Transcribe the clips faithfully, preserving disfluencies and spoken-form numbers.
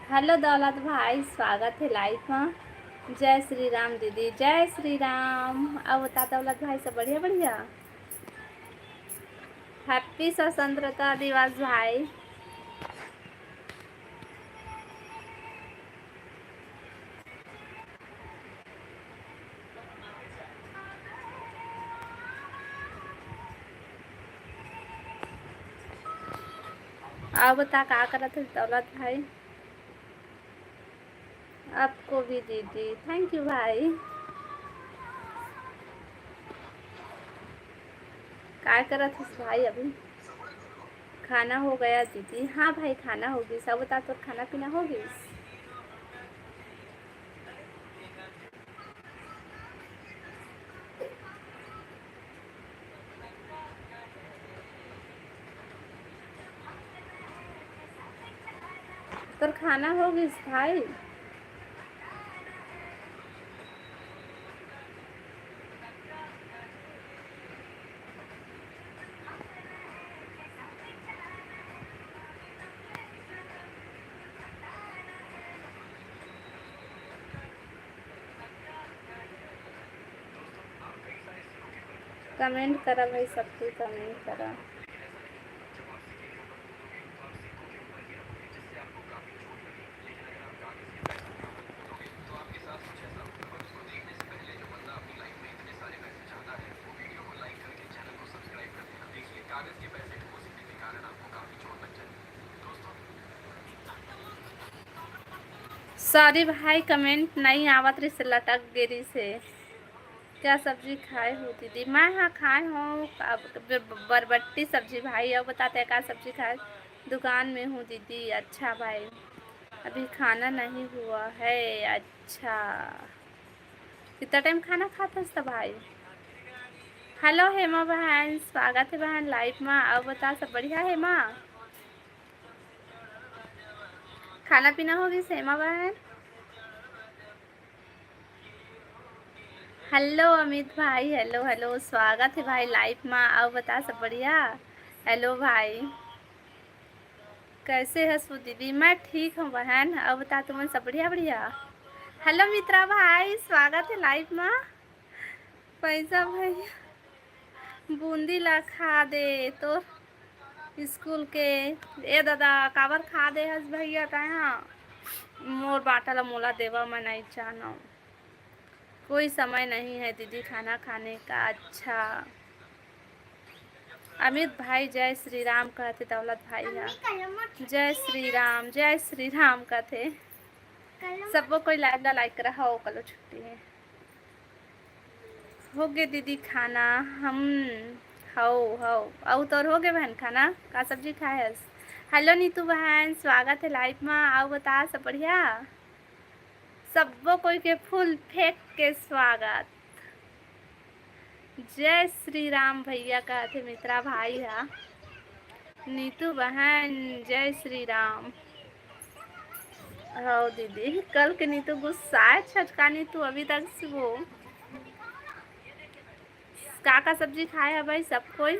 Hello दौलत भाई, स्वागत हे लाइव मा। जय श्री राम दीदी, जय श्री राम। अउ बता दौलत भाई, सब बढ़िया? बढ़िया। हैप्पी स्वतंत्रता दिवस भाई। अउ बता, का करत हे दौलत भाई? आपको भी दीदी, थैंक यू भाई। का करत हस भाई अभी? खाना हो गया दीदी। हाँ भाई, खाना हो गिस। अउ बता, तोर खाना पीना हो गिस? तोर खाना हो गिस भाई? कमेंट करा भाई, सब कोई कमेंट करा। सॉरी भाई, कमेंट नहीं आवत रहिस, लटक गे रहिस हे। क्या सब्जी खाए हो दीदी? मैं हाँ खाए हूँ अब ब-, ब-, बरबट्टी सब्जी भाई। अउ बता, तैं का सब्जी खाए? दुकान में हूँ दीदी। अच्छा भाई, अभी खाना नहीं हुआ है। अच्छा, कितना टाइम खाना खात हस त भाई? हेलो हेमा बहन, स्वागत हे बहन लाइव मा। अउ बता, सब बढ़िया हेमा? खाना पीना हो गिस हेमा बहन? हेलो अमित भाई, हेलो हेलो, स्वागत हे भाई लाइव मा। अउ बता, सब बढ़िया? हेलो भाई, कैसे हस वो दीदी? मैं ठीक हूँ बहन। अउ बता, तुमन सब बढ़िया? बढ़िया। हेलो मित्रा भाई, स्वागत हे लाइव मा। पैसा भैया बूंदी ला खा दे तो स्कूल के। ए दादा, काबर खा दे हस भैया तैं हा? मोर बांटा ला मोला देवा, मैं नहीं जानव। कोई समय नहीं है दीदी खाना खाने का। अच्छा, अमित भाई जय श्री राम कहथे, दौलत भाई हा जय श्री राम, जय श्री राम कहथे। सबो कोई लाइव ला लाइक करा। हव, कलो छुट्टी है। हो गे दीदी खाना? हम, हव, हव। अउ तोर हो गे बहन खाना? का सब्जी खाए हस? हेलो नीतू बहन, स्वागत है लाइव मा। अउ बता, सब बढ़िया? सब्बो कोई के फूल फेंक के स्वागत। जय श्री राम भैया कहथे मित्रा भाई हा। नीतू बहन, जय श्री राम। हव दीदी, कल के नीतू गुस्साए छटका नीतू अभी तक से वो। का का सब्जी खाए हा भाई सब कोई?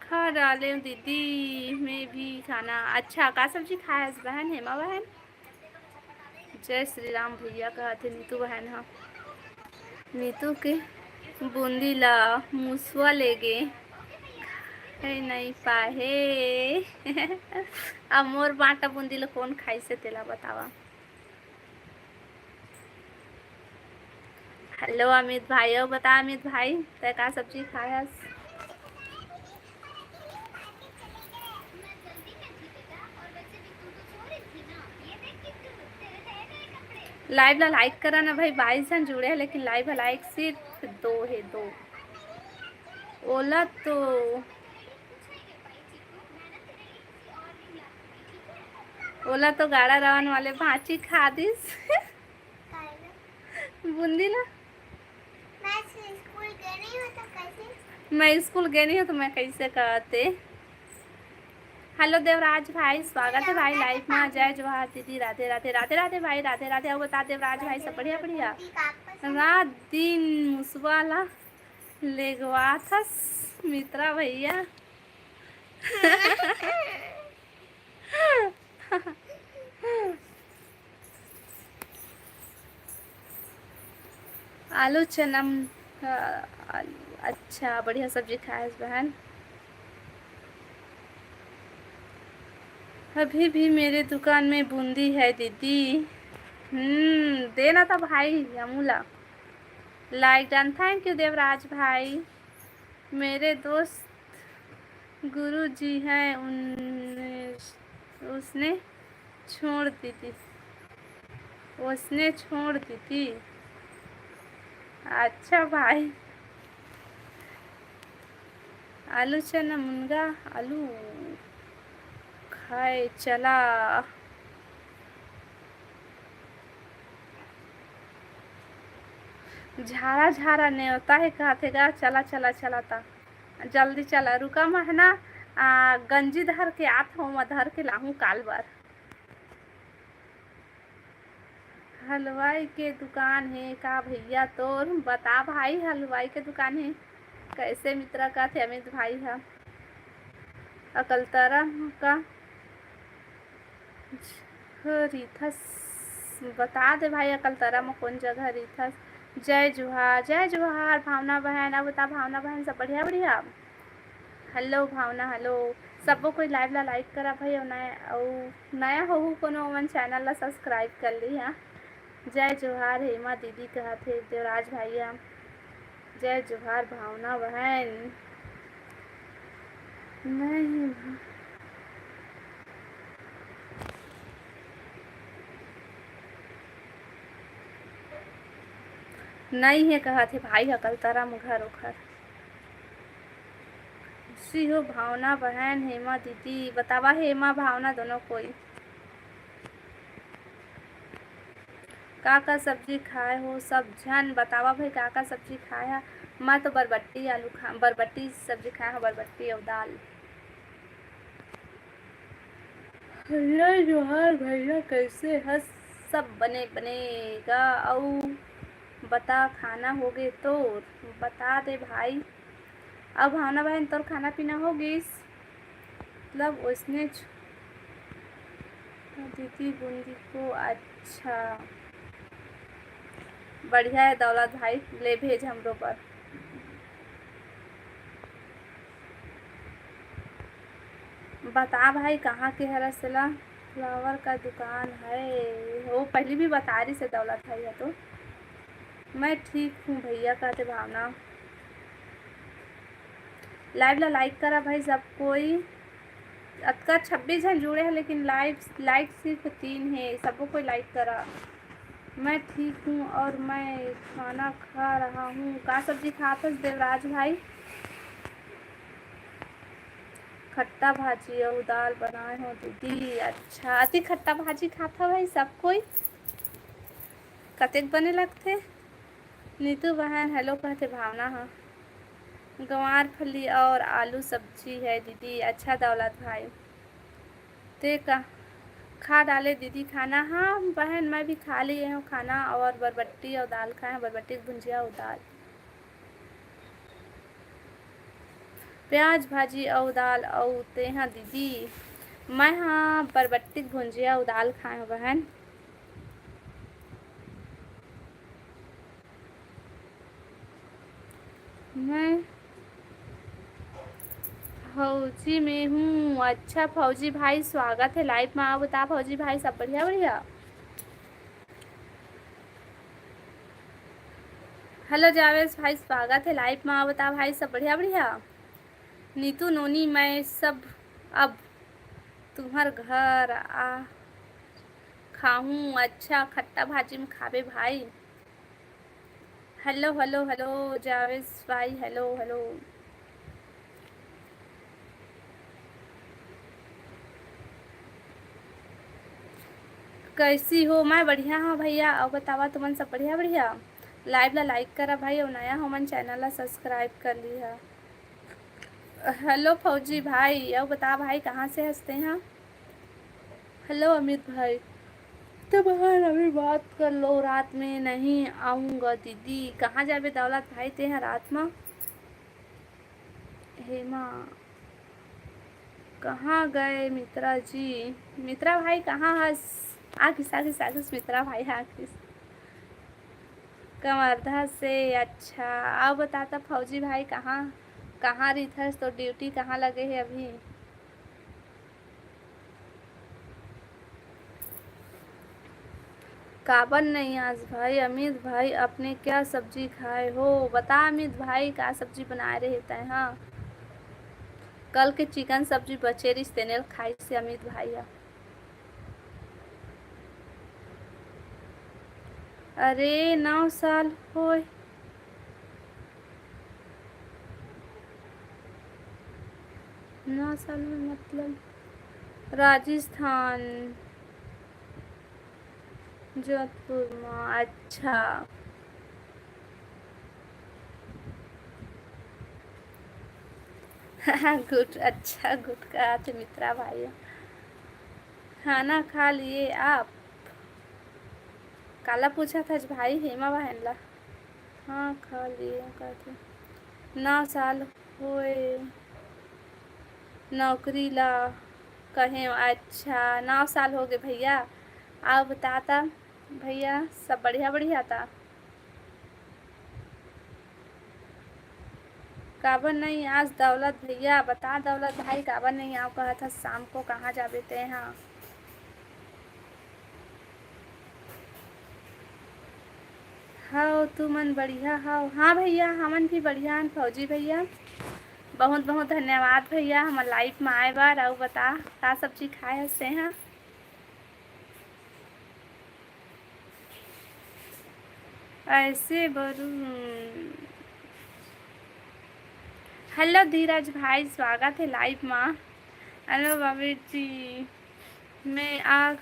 खा डाले दीदी, मैं भी खाना। अच्छा, का सब्जी खाए हस बहन, हेमा बहन? जय श्री राम भैया कहथे नीतू बहन हा। नीतू के बूंदी ला मुसवा ले गे, खाए नहीं पाए। अब मोर बांटा बूंदी ला कौन खाइसे तेला बतावा। हेलो अमित भाई, अउ बता अमित भाई, तैं का सब्जी खाए हस? लाइव ला लाइक करा ना भाई, बाईस झन जुड़े हैं, लेकिन लाइव ला लाइक सिर्फ दो है, दो। ओला तो, ओला तो गाड़ा रावण वाले भांची खा दिस। बूंदी ला। मैं स्कूल गे नहीं हूँ तो कैसे? मैं स्कूल गे नहीं हूँ तो मैं कैसे कहते? हेलो देवराज भाई, स्वागत है भाई लाइव में। जय जोहार दीदी, राधे राधे, राधे राधे भाई, राधे राधे। अउ बता देवराज भाई, सब बढ़िया? बढ़िया। रात दिन मुसवा ला लेगवाथस मित्रा भैया। आलू चना म-, अ, आलू, अच्छा, बढ़िया सब्जी खाए हस बहन। अभी भी मेरे दुकान में बूंदी है दीदी। हम्म, देना था भाई, हमू ला like done। Thank you Devraj भाई। मेरे दोस्त गुरु जी हैं, उन-, उसने छोड़ दी थी, उसने छोड़ दी थी। अच्छा भाई, आलू चना मुनगा आलू खाए चला। झारा झारा नेवता हे कहत हे गा, चला चला चला ता। जल्दी चला, रुका, मैं है ना, आ, गंजी धर के आत हूँ, मैं धर के लाहूँ काल बर। हलवाई के दुकान हे का भैया तोर? बता भाई, हलवाई के दुकान हे। कैसे मित्रा का थे अमित भाई हा? अकलतरा का रहिथस, बता दे भाई, अकलतरा म कौन जगह रहिथस? जय जोहार, जय जोहार भावना बहन। अब बता भावना बहन, सब बढ़िया, बढ़िया? Hello भावना, hello। सबो कोई live ला like करा भाई, अउ नया, अउ नया होहू कोनो, ओमन channel ला subscribe कर ली, हाँ। जय जोहार हेमा दीदी, कहत हे देवराज भैया। जय जोहार भावना बहन। नहीं भा-, नहीं हे कहत हे भाई, अकलतरा म घर ओखर। खुशी हो भावना बहन, हेमा दीदी, बतावा हेमा भावना दोनों कोई। का का सब्जी खाए हो सब झन? बतावा भाई, का का सब्जी खाए हा? मैं तो बरबट्टी आलू खा, बरबट्टी सब्जी खाए हा, बरबट्टी अउ दाल। भैया जोहार भैया, कैसे हस? सब बने बने गा। अउ बता, खाना होगे तोर? बता दे भाई। अउ भावना बहन, तोर खाना पीना हो गिस? मतलब ओसने छु-, दीदी बूंदी को, अच्छा, बढ़िया है दौलत भाई, ले भेज हमरो बर। बता भाई, कहाँ के हरस तेला? Flower का दुकान है। वो पहली भी बता रही से दौलत भाई है तो। मैं ठीक हूँ भैया, कहते भावना। Live ला like करा भाई सब कोई। अतका छब्बीस झन जुड़े हैं, लेकिन live, like सिर्फ तीन है। सबको कोई like करा। मैं ठीक हूँ और मैं खाना खा रहा हूँ। का सब्जी खात हस देवराज भाई? खट्टा भाजी अउ दाल बनाए हो दीदी। अच्छा, अति खट्टा भाजी खात हो भाई सब कोई? कतेक बने लगथे? नीतू बहन hello कहते भावना ह। गंवार फली और आलू सब्जी है दीदी। अच्छा दौलत भाई, ते का खा डाले दीदी खाना? हाँ बहन, मैं भी खा लिए हूँ खाना, और बरबट्टी और दाल खाए हैं, बरबट्टी के भुंजिया और दाल, प्याज भाजी और दाल। और तेहा दीदी? मैं हाँ बरबट्टी के भुंजिया और दाल खाए हूँ बहन। मैं फौजी में हूँ। अच्छा फौजी भाई, स्वागत है live में। आओ बता फौजी भाई, सब बढ़िया बढ़िया? Hello जावेद भाई, स्वागत है live में। आओ बता भाई, सब बढ़िया बढ़िया? नीतू नोनी, मैं सब अब तुम्हर घर आ खाहूँ। अच्छा खट्टा भाजी में खाबे भाई। Hello hello hello जावेद भाई, hello hello। कैसी हो? मैं बढ़िया हूँ भैया, अउ बतावा तुमन सब बढ़िया बढ़िया? Live ला like करा भाई, अउ नया हो मन channel ला subscribe कर लिहा। Hello फौजी भाई, अउ बता भाई कहाँ से हस तेहा? Hello अमित भाई, तो बाहर अभी बात कर लो, रात में नहीं आऊँगा दीदी। कहाँ जाबे दौलत भाई तेहा रात में? हेमा, कहाँ गए मित्रा जी? मित्रा भाई कहाँ हस? आगिस, आगिस, आगिस, मित्रा भाई आगिस। कवर्धा से। अच्छा, अउ बता त फौजी भाई, कहाँ, कहाँ रिथस? तोर duty कहाँ लगे हे अभी? काबर नइ आज भाई? अमित भाई, अपने क्या सब्जी खाए हो? बता अमित भाई, का सब्जी बनाए रहे तैं? हाँ, कल के chicken सब्जी बचे रिहिस, तेने ल खाइस हे अमित भाई ह। अरे, नौ साल होय। नौ साल में मतलब राजस्थान, जोधपुर में। अच्छा। Good, अच्छा, good कहाथे मित्रा भाई। खाना खा लिए आप? काला पूछत हस भाई हेमा बहन ला? हाँ, खा लिए कहाथे। नौ साल होए नौकरी ला कहेंव। अच्छा, नौ साल होगे भैया। अउ बता त भैया, सब बढ़िया, बढ़िया त? काबर नइ आज दौलत भैया? बता दौलत भाई, काबर नइ आव कहत हस? शाम को कहाँ जाबे तैं? हाँ, हव, तुमन बढ़िया हव? हाँ भैया, हमन भी बढ़िया हन फौजी भैया। बहुत बहुत धन्यवाद भैया हमर live में आए बर। अउ बता, का सब्जी खाए हस तैं? हाँ, ऐसे बरू। Hello धीरज भाई, स्वागत हे live मा। Hello बाबू जी, मैं आ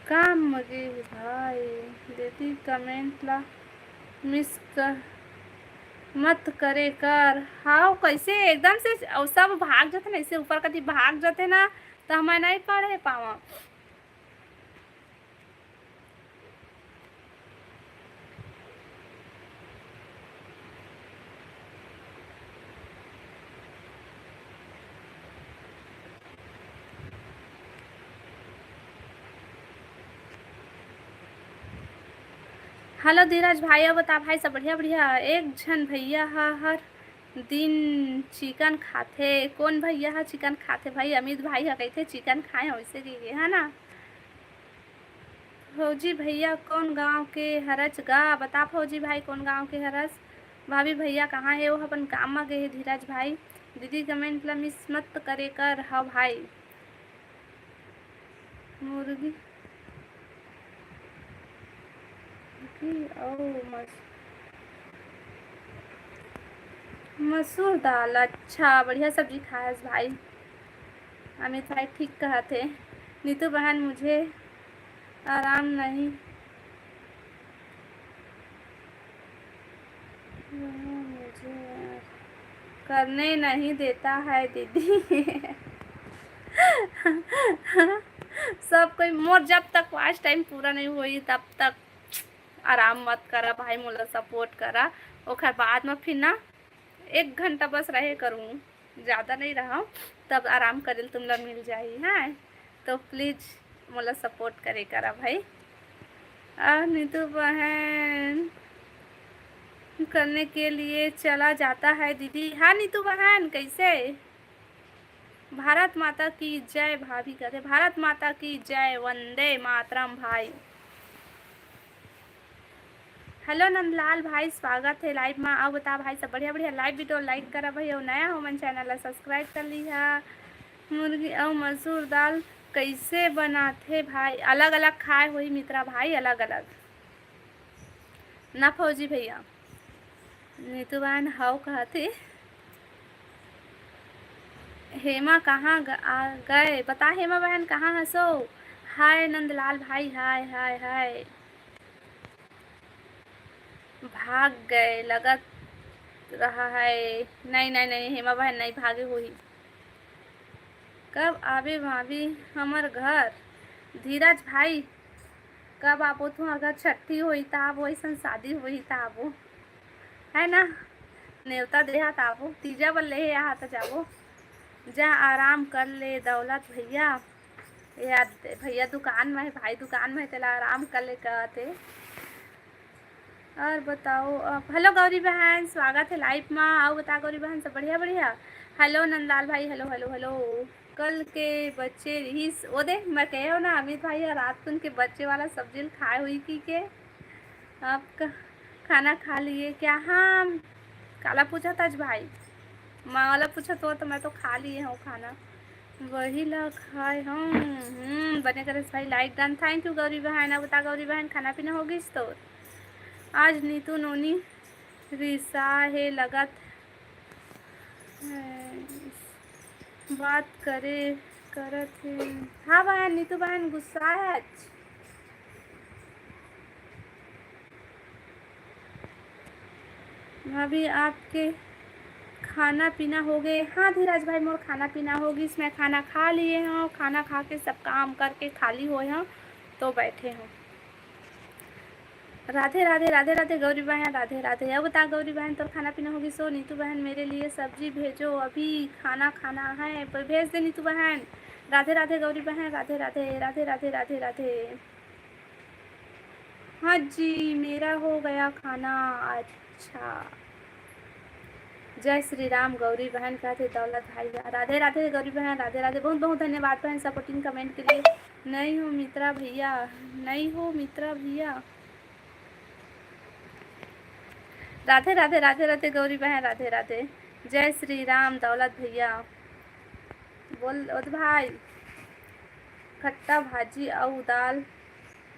काम गे हे भाई, दीदी comment ला miss कर, मत करे कर। हाव, कैसे एकदम से अउ सब भाग जथे ना, ऐसे ऊपर कति भाग जथे ना, त मैं नहीं पढ़े पावा। Hello धीरज भाई, अउ बता भाई, सब बढ़िया? बढ़िया। एक झन भैया ह हर दिन chicken खाथे। कोन भैया ह chicken खाथे भाई? अमित भाई ह कहिथे chicken खाए, वैसे कहिके, है ना? फौजी भैया कोन गांव के हरच गा? बता फौजी भाई, कोन गांव के हरस? भाभी भैया कहाँ हे? वो अपन काम म गे हे धीरज भाई। दीदी comment ला miss मत करे कर। हाँ भाई, मुर्गी, मुर्गी अउ मस-, मसूर दाल। अच्छा, बढ़िया सब्जी खायस भाई। अमित भाई ठीक कहत हे। नीतू बहन, मुझे आराम नहीं, मुझे करने नहीं देता है दीदी। सब कोई मोर जब तक watch time पूरा नहीं होई, तब तक आराम मत करा भाई, मोला support करा। ओखर बाद म फिर ना एक घंटा बस रहे करूँ, ज़्यादा नहीं रहा, तब आराम करे ल तुमला मिल जाही, हाँ। तो please मोला support करे करा भाई। आ, नीतू बहन करने के लिए चला जाता है दीदी। हाँ नीतू बहन, कैसे? भारत माता की जय भाभी कहते, भारत माता की जय, वंदे मातरम भाई। Hello नंदलाल भाई, स्वागत हे live मा। अउ बता भाई, सब बढ़िया? बढ़िया। Live video like करा भाई, अउ नया हो मन channel ला subscribe कर लिहा। मुर्गी अउ मसूर दाल कैसे बनाथे भाई? अलग अलग खाए होही मित्रा भाई, अलग अलग ना फौजी भैया। नीतू बहन हव कहत हे। हेमा कहाँ ग-, आ गए? बता हेमा बहन कहाँ हसो? हाय नंदलाल भाई, हाय, हाय, हाय। भाग गए लगत रहा है। नहीं, नहीं, नहीं, हेमा बहन नहीं भागे होही। कब आबे भाभी हमर घर? धीरज भाई, कब आबो तू? अगर छट्ठी होई त आबो, अइसन शादी होई त आबो, है ना? नेवता देहा त आबो, तीजा बर लेहे आहा त जाबो। जा आराम कर ले दौलत भैया। यार भैया दुकान में है, भाई दुकान में है, तेला आराम कर ले कहत हे। और बताओ, अ, हेलो गौरी बहन, स्वागत है लाइव मा। अउ बता गौरी बहन, सब बढ़िया बढ़िया? हेलो नंदलाल भाई, हेलो हेलो हेलो। कल के बचे रिहिस, ओ दे, मैं कहे हो ना अमित भाई, रात कुन के बचे वाला सब्जी ल खाए हुई की के? आप क-, खाना खा लिए क्या? हाँ, काला पूछा था आज भाई, माँ वाला पूछा तो, तो मैं तो खा लिए हूँ खाना, वही ला खाए हम। हम्म, बने करे भाई, लाइक डन। थैंक यू गौरी बहन। अब बता गौरी बहन, खाना पीना हो गइस तो? आज नीतू नोनी रिसा हे लगत है, बात करे करत हे। हाँ बहन, नीतू बहन गुस्सा है आज। भाभी, आपके खाना पीना हो गए? हाँ धीरज भाई, मोर खाना पीना हो गइस, मैं खाना खा लिए हूँ। खाना खा के सब काम करके खाली होए हूँ, तो बैठे हूँ। राधे राधे, राधे राधे गौरी बहन, राधे राधे। अब बता गौरी बहन, तोर खाना पीना हो गइस? नीतू बहन, मेरे लिए सब्जी भेजो, अभी खाना खाना है, पर भेज दे नीतू बहन। राधे राधे गौरी बहन, राधे राधे, राधे राधे, राधे राधे। हाँ जी, मेरा हो गया खाना। अच्छा, जय श्री राम गौरी बहन कहते दौलत भाई। राधे राधे गौरी बहन, राधे राधे। बहुत बहुत धन्यवाद बहन सपोर्टिंग कमेंट के लिए। नहीं हो मित्रा भैया, नहीं हो मित्रा भैया। राधे राधे, राधे राधे गौरी बहन, राधे राधे। जय श्री राम दौलत भैया। बोल ओद भाई, खट्टा भाजी अउ दाल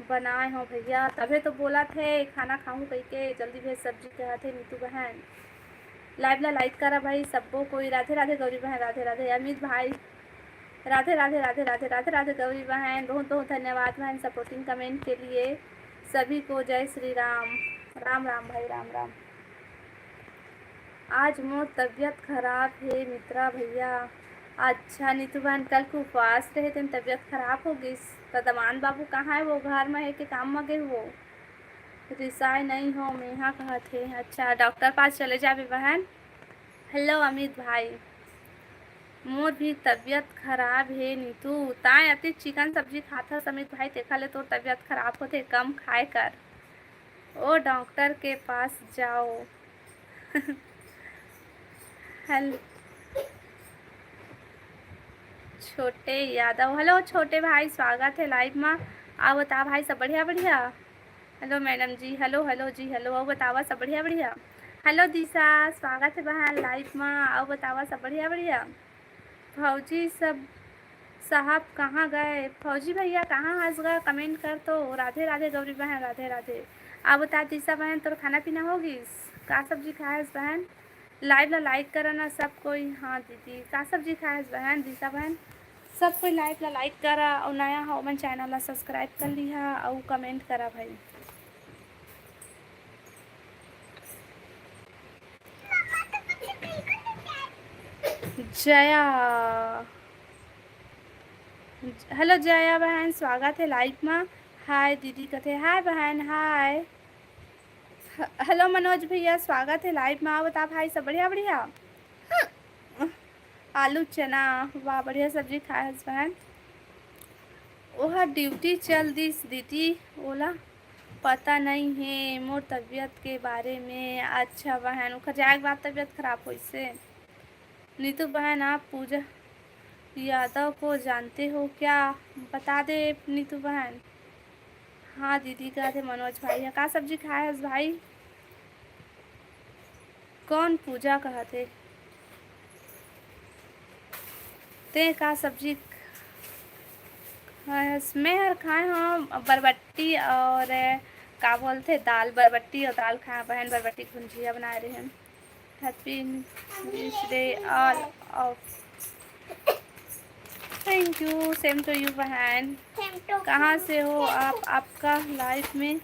बनाए हो भैया, तभे तो बोलत हे खाना खाहूँ कहिके। जल्दी भेज सब्जी कहत हे नीतू बहन। लाइव ला लाइक करा भाई सब्बो कोई। राधे राधे गौरी बहन, राधे राधे अमित भाई, राधे राधे, राधे राधे, राधे राधे गौरी बहन। बहुत बहुत धन्यवाद बहन सपोर्टिंग कमेंट के लिए सभी को। जय श्री राम, राम राम भाई, राम राम। आज मोर तबीयत खराब हे मित्रा भैया। अच्छा नीतू बहन, कल के उपवास रहे तेन तबीयत खराब हो गइस। त दमान बाबू कहाँ हे? वो घर में हे के काम में गए वो? रिसाए नहीं हो मेहा कहत हे। अच्छा डॉक्टर पास चले जाबे बहन। हेलो अमित भाई, मोर भी तबीयत खराब हे नीतू। ताय अति चिकन सब्जी खाथस अमित भाई, तेखा ले तोर तबीयत खराब होथे, कम खाए कर। ओ डॉक्टर के पास जाओ। हेल-, छोटे यादव, हेलो छोटे भाई, स्वागत है लाइव मा। अउ बता भाई, सब बढ़िया बढ़िया? हेलो मैडम जी, हेलो हेलो जी, हेलो। अउ बतावा, सब बढ़िया बढ़िया? हेलो दिशा, स्वागत है बहन लाइव मा। अउ बतावा, सब बढ़िया बढ़िया? फौजी सब साहब कहाँ गए? फौजी भैया कहाँ हंस गए? कमेंट कर तो। राधे राधे गौरी बहन, राधे राधे। अब बता दिशा बहन, तोर खाना पीना हो गइस? का सब्जी खाए हस बहन? लाइव ला लाइक करा ना सब कोई। हाँ दीदी, का सब्जी खाए हस बहन, दिशा बहन? सब कोई लाइव ला लाइक करा अउ नया हो मन चैनल ला सब्सक्राइब कर लिहा अउ कमेंट करा भाई। जया, हेलो जया बहन, स्वागत है लाइव मा। हाय दीदी कथे, हाय बहन, हाय। ह-, हेलो मनोज भैया, स्वागत है लाइव मा। बता भाई, सब बढ़िया बढ़िया? आलू चना, वाह बढ़िया सब्जी खाए हस बहन। ओहा ड्यूटी चल दिस दीदी, ओला पता नहीं है मोर तबीयत के बारे में। अच्छा बहन, ओखर जाए के बाद तबीयत खराब होइस हे। नीतू बहन, आप पूजा यादव को जानते हो क्या? बता दे नीतू बहन। हाँ दीदी, कहत हे मनोज भाई ह। का सब्जी खाए हस भाई? कौन पूजा कहत हे? ते का सब्जी खाए हस? मैं हर खाए हंव बरबट्टी और का बोलथे दाल, बरबट्टी और दाल खाए हंव बहन, बरबट्टी के भुंजिया बनाए रहे हंव। Happy English Day all of। Thank you, same to you बहन। Same to कहाँ you। से हो आप? आपका लाइव में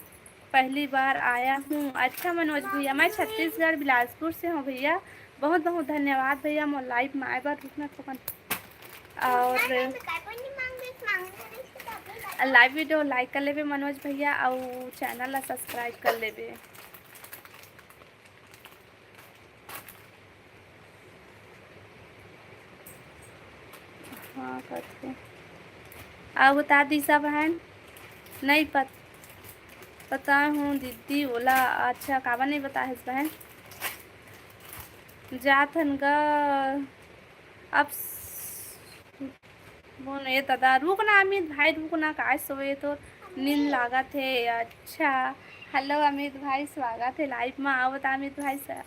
पहली बार आया हूँ। अच्छा मनोज भैया, मैं छत्तीसगढ़ बिलासपुर से हूँ भैया। बहुत बहुत धन्यवाद भैया मोर लाइव में आए बर। रुकना थोकन। और Live video like कर लेबे मनोज भैया, अउ channel ला subscribe कर लेबे। हाँ, करथे। अउ बता दिशा बहन, नहीं पत-, पता हूँ दीदी ओला। अच्छा, काबर नहीं बताहेस बहन? जात हन ग अब स-, बोल, ए दादा, रुक ना अमित भाई, रुक ना, काय सोए तो नींद लागत हे। अच्छा, hello अमित भाई, स्वागत हे live मा। अउ बता अमित भाई स-,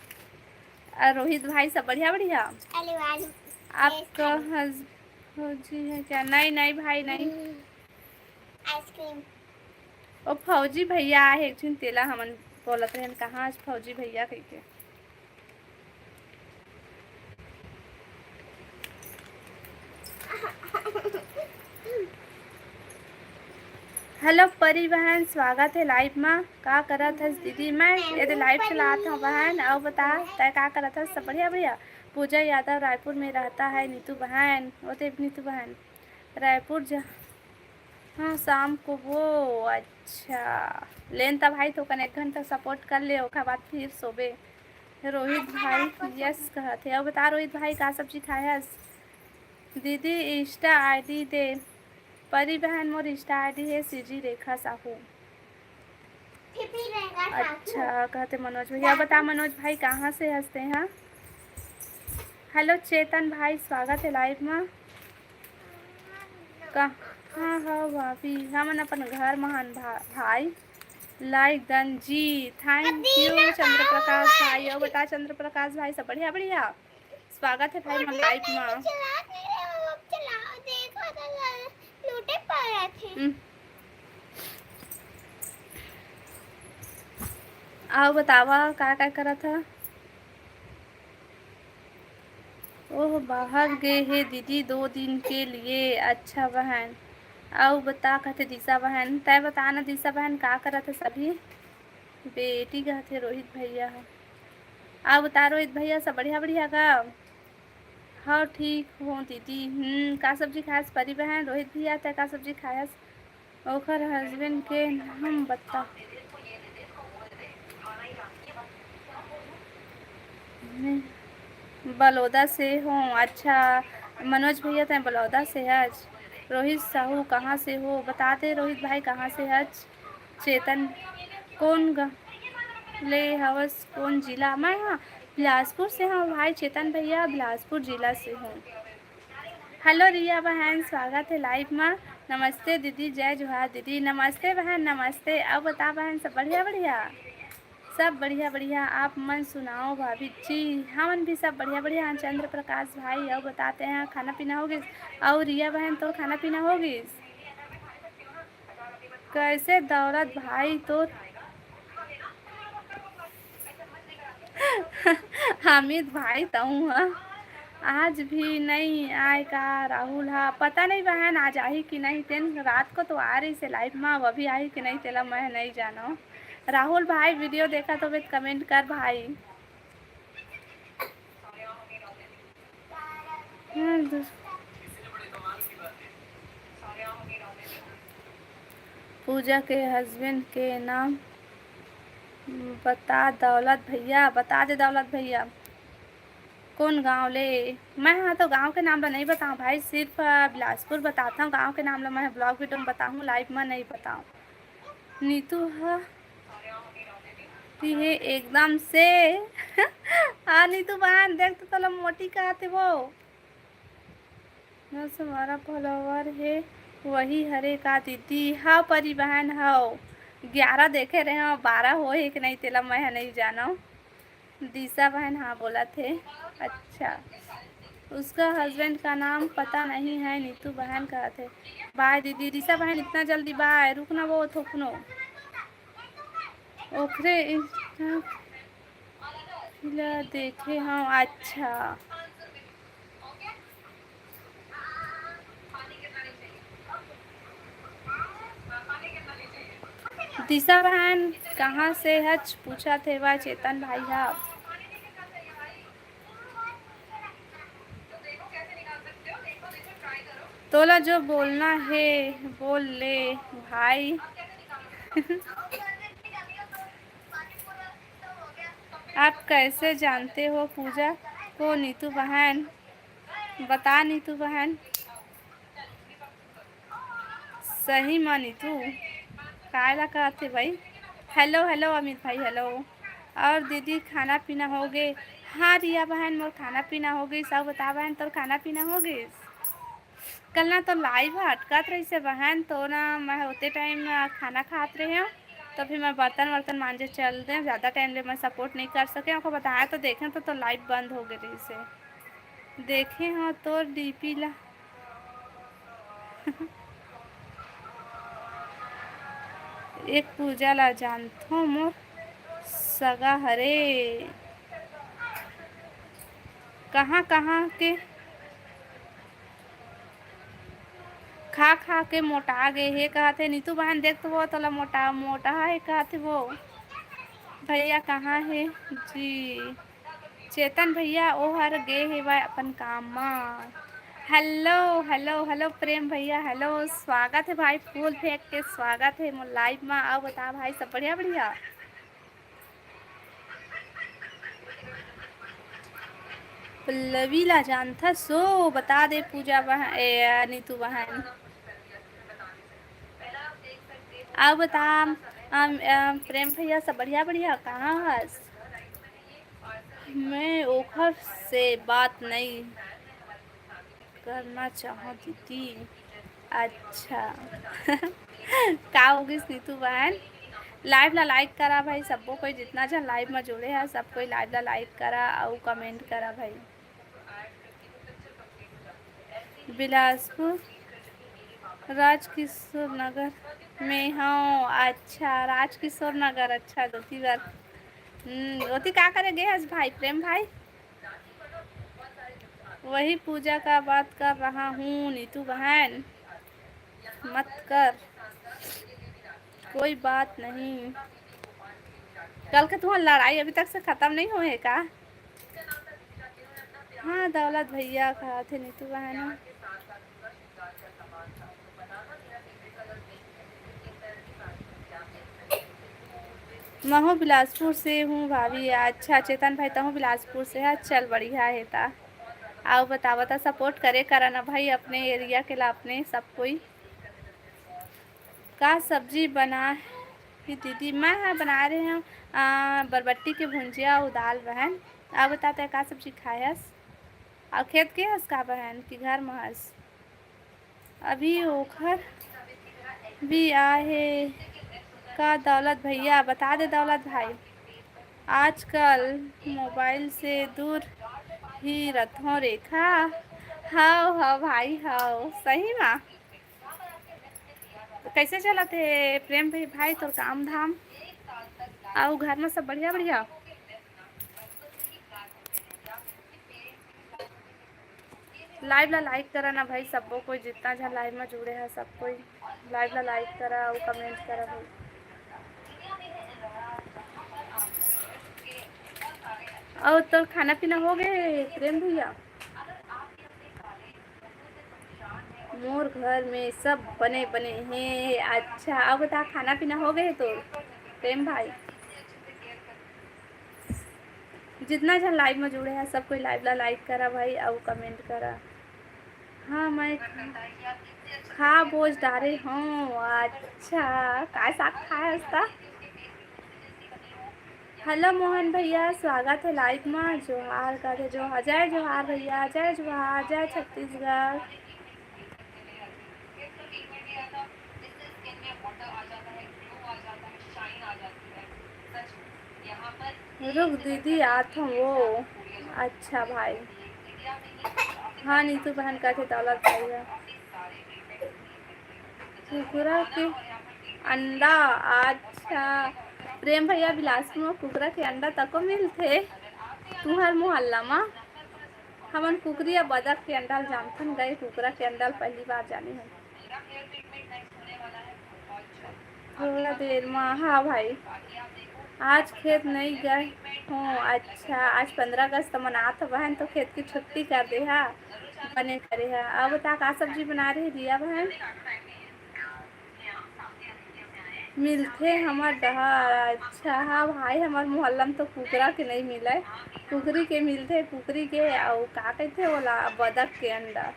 अ, रोहित भाई, सब बढ़िया, बढ़िया? Hello, आज आपका हस-, फौजी है क्या? नहीं, नहीं भाई, नहीं। हम्म, ice cream। ओ फौजी भैया आहे एक ठिन, तेला हमन बोलत रहन, कहाँ आज फौजी भैया कहिके। Hello परी बहन, स्वागत हे live मा। का करत हस दीदी? मैं एदे live चलात हूँ बहन। अउ बता, तै का करत हस? सब बढ़िया, बढ़िया। पूजा यादव रायपुर में रहता है नीतू बहन। ओ ते नीतू बहन, रायपुर जा, हाँ, शाम को वो, अच्छा। लेन त भाई, तो कन एक घंटा support कर ले, ओकर बाद फिर सोबे। रोहित भाई, yes कहत हे। अउ बता रोहित भाई, का सब्जी खाए हस? दीदी, Insta ID दे। परी बहन, मोर Insta ID हे सीजी रेखा साहू। फिर भी रहेगा सासू। अच्छा, कहते मनोज भैया। बता मनोज भाई, कहाँ से हंसते हैं? Hello चेतन भाई, स्वागत है live मा। कहाँ हव भाभी? हमन अपन घर मा हन भा-, भाई। Like done ji, thank you Chandra प्रकाश भाई। अउ बता चंद्र प्रकाश भाई, सब बढ़िया, बढ़िया? स्वागत है भाई मन live मा। चला नहीं रहे हो, अब चलाओ, देखो तो लूटे पड़ा थे। हम्म। अउ बतावा, का, का करत ह? ओह, बाहर गे हे दीदी, दो दिन के लिए। अच्छा बहन, अउ बता, कहते दिशा बहन, तै बता ना दिशा बहन, का करत हस अभी? बेटी कहते रोहित भैया ह। अउ बता रोहित भैया, सब बढ़िया, बढ़िया का? हाँ, ठीक हो दीदी। हम्म, का सब्जी खायस परी बहन? रोहित भैया, तै का सब्जी खायस? ओखर husband के नाम बता। बलौदा से हो। अच्छा, मनोज भैया, तै बलौदा से हच? रोहित साहू, कहाँ से हो? बता दे रोहित भाई, कहाँ से हच? चेतन, कौन ग-, ले हवस, कौन जिला? मैं, हाँ, बिलासपुर से हूँ भाई चेतन भैया, बिलासपुर जिला से हूँ। Hello रिया बहन, स्वागत है live मा। नमस्ते दीदी, जय जोहार दीदी। नमस्ते बहन, नमस्ते। अउ बता बहन, सब बढ़िया, बढ़िया? सब बढ़िया, बढ़िया। आप मन सुनाओ भाभी जी? हमन भी सब बढ़िया, बढ़िया। चंद्र प्रकाश भाई, अउ बताते हैं, खाना पीना हो गिस? अउ रिया बहन, तोर खाना पीना हो गिस? कैसे दौलत भाई तो हामिद भाई तहूँ ह आज भी नहीं आए का राहुल ह? पता नहीं बहन, आज आही कि नहीं। तेन रात को तो आ रही से live मा, अब अभी आही कि नहीं, तेला मैं नहीं जानो। राहुल भाई, video देखत होबे त comment कर भाई। हाँ, दूस-, पूजा के husband के नाम बता दौलत भैया, बता दे दौलत भैया। कौन गांव ले? मैं हाँ तो गांव के नाम ला नहीं बताऊँ भाई, सिर्फ, अ, बिलासपुर बताता हूँ। गांव के नाम ला मैं vlog video में बताऊँ, live में नहीं बताऊँ। नीतू ह, ती हे एकदम से। हाँ नीतू बहन, देख तो तोला मोटी कहत हे वो। दस बारह follower हे, वही हरे का दीदी? हाँ परी बहन, हव। ग्यारह देखे रहे हव, बारह होहे कि नहीं, तेला मैं ह नहीं जानव। दिशा बहन, हाँ बोलत हे। अच्छा, उसका husband का नाम पता नहीं है, नीतू बहन कहत हे। Bye दीदी। दिशा बहन, इतना जल्दी bye? रुक ना वो थोकनो। ओखरे Insta ला देखे हव। अच्छा। दिशा बहन, कहाँ से हच? पूछत हे वा चेतन भाई हा। तोला जो बोलना हे, बोल ले भाई। आप कैसे जानते हो पूजा को, नीतू बहन? बता नीतू बहन। सही म नीतू, काय ला कहत हे भाई? Hello, hello अमित भाई, hello। और दीदी, खाना पीना हो गे? हाँ रिया बहन, मोर खाना पीना हो गइस। अउ बता बहन, तोर खाना पीना हो गइस? कल ना तो live ह अटकत रहिस हे बहन, तो ना मैं होते time खाना खात रहेंव, तो फिर मैं बर्तन वर्तन मांजे चल देंव, ज़्यादा time ले मैं support नहीं कर सकेंव। ओकर बताया तो देखेंव तो, तो live बंद हो गे रहिस हे। देखे हंव तोर DP ला। एक पूजा ला जानथों, मोर सगा हरे। कहाँ कहाँ के खा खा के मोटा गे हे कहत हे। नीतू बहन देख तो वो तोला मोटा मोटा हे कहत हे वो। भैया कहाँ हे जी? चेतन भैया ओहर गे हेवय अपन काम म। Hello, hello, hello प्रेम भैया, hello, स्वागत हे भाई, फूल फेंक के स्वागत हे मोर live म। अउ बता भाई, सब बढ़िया, बढ़िया? पल्लवी ला जानथस ओ, बता दे पूजा बहन, ए, नीतू बहन। अउ बता, अम, अम, प्रेम भैया, सब बढ़िया, बढ़िया, कहाँ हस? मैं ओखर से बात नहीं करना चाहूँ दीदी। अच्छा। का हो गिस नीतू बहन? Live ला like करा भाई, सबो कोई जितना झन live म जुड़े हे, सब कोई live ला like करा अउ comment करा भाई। बिलासपुर, राजकिशोर नगर में हंव। अच्छा, राजकिशोर नगर, अच्छा, ओती बर। हम्म, ओती का करे गे हस भाई, प्रेम भाई? वही पूजा का बात कर रहा हूँ नीतू बहन, मत कर, कोई बात नहीं। कल के तुम्हार लड़ाई अभी तक से खत्म नहीं होए हे का? हाँ, दौलत भैया कहा थे नीतू बहन। महू बिलासपुर से हूँ भाभी। अच्छा चेतन भाई, तहूँ बिलासपुर से है, चल बढ़िया है ता। अउ बतावा ता, support करे करा ना भाई, अपने area के ला, अपने सब कोई। का सब्जी बना ही दीदी? मैं ह बना रहे हंव, आ, बरबट्टी के भुंजिया अउ दाल बहन। अउ बता, तै का सब्जी खाए हस? अउ खेत के हस का बहन, कि घर म हस? अभी ओखर भी आहे का दौलत भैया? बता दे दौलत भाई, आजकल mobile से दूर ही रथों रेखा। हव, हव भाई, हव, सही मा। तो कैसे चलत हे प्रेम भाई, भाई तोर काम धाम? अउ घर में सब बढ़िया, बढ़िया? Live ला like करा ना भाई, सबो कोई, जितना झन live में जुड़े हैं, सब कोई live ला like करा अउ comment करा भाई। अउ तोर खाना पीना हो गए प्रेम भैया? मोर घर में सब बने बने हे। अच्छा, अब बता, खाना पीना हो गए तोर प्रेम भाई? जितना झन live में जुड़े हैं, सब कोई live ला like करा भाई, अउ comment करा। हाँ, मैं खा बोझ डारे हूँ। अच्छा, काय साग खाए हस ता? Hello मोहन भैया, स्वागत है live में। जोहार करे, जोहार, जय जोहार भैया, जय जोहार, जय छत्तीसगढ़। रुक दीदी, आत हूँ वो। अच्छा भाई, हाँ, नीतू बहन कथे दौलत भाई है। कुकरा के अंडा, अच्छा। प्रेम भैया, बिलासपुर में कुकरा के अंडा तको मिलथे? तुहर मोहल्ला मा हमन कुकरी या बदक के अंडा ल जानथन, गए कुकरा के अंडा ल पहली बार जाने हन। थोड़ा देर मा, हाँ भाई, आज खेत नहीं गए हो? अच्छा, आज पंद्रह अगस्त मनात बहन, तो खेत की छुट्टी कर दे हा। बने करे हे। अउ बता, का सब्जी बना रहे रिया बहन? मिलथे हमर डहर। अच्छा, हाँ भाई, हमर मोहल्ला में तो कुकरा के नहीं मिले, कुकरी के मिलथे, कुकरी के, अउ का कहथे ओला, बदक के अंडा।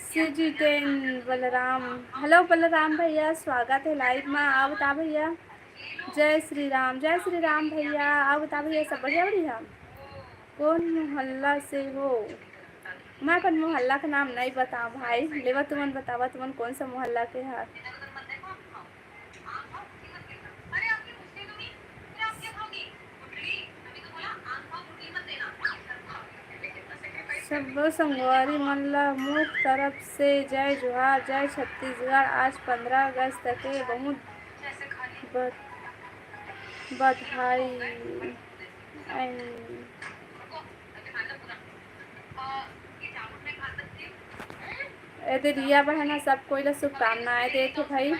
सी जी टेन बलराम, हेलो बलराम भैया, स्वागत है लाइव में। अउ बता भैया, जय श्री राम, जय श्री राम भैया। अउ बता भैया, सब बढ़िया बढ़िया? कौन मोहल्ला से हो? मैं अपन मोहल्ला के नाम नहीं बताऊँ भाई, लेवा तुमन बतावा, तुमन कौन सा मोहल्ला के हा? सब्बो संगवारी मन ला मोर तरफ से जय जोहार, जय छत्तीसगढ़। आज पंद्रह अगस्त के बहुत ब-, बधाई। एदे रिया बहन ह सब कोई ला शुभकामनाएं देत हे भाई।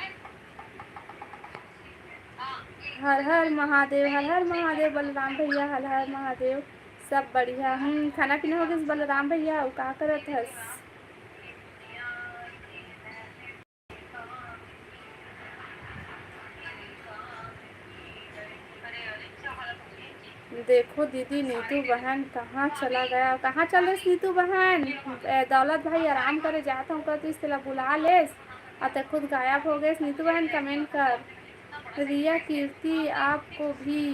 हर हर महादेव, हर हर महादेव बलराम भैया, हर हर महादेव। सब बढ़िया। हम्म, खाना पीना हो गइस बलराम भैया? अउ का करत हस? देखो दीदी, नीतू बहन कहाँ चला गया? कहाँ चल रहे नीतू बहन? ए, दौलत भाई आराम करे जात हूँ कहतीस, तेला बुला लेस, अउ ते खुद गायब हो गए। नीतू बहन कमेंट कर, रिया कीर्ति आपको भी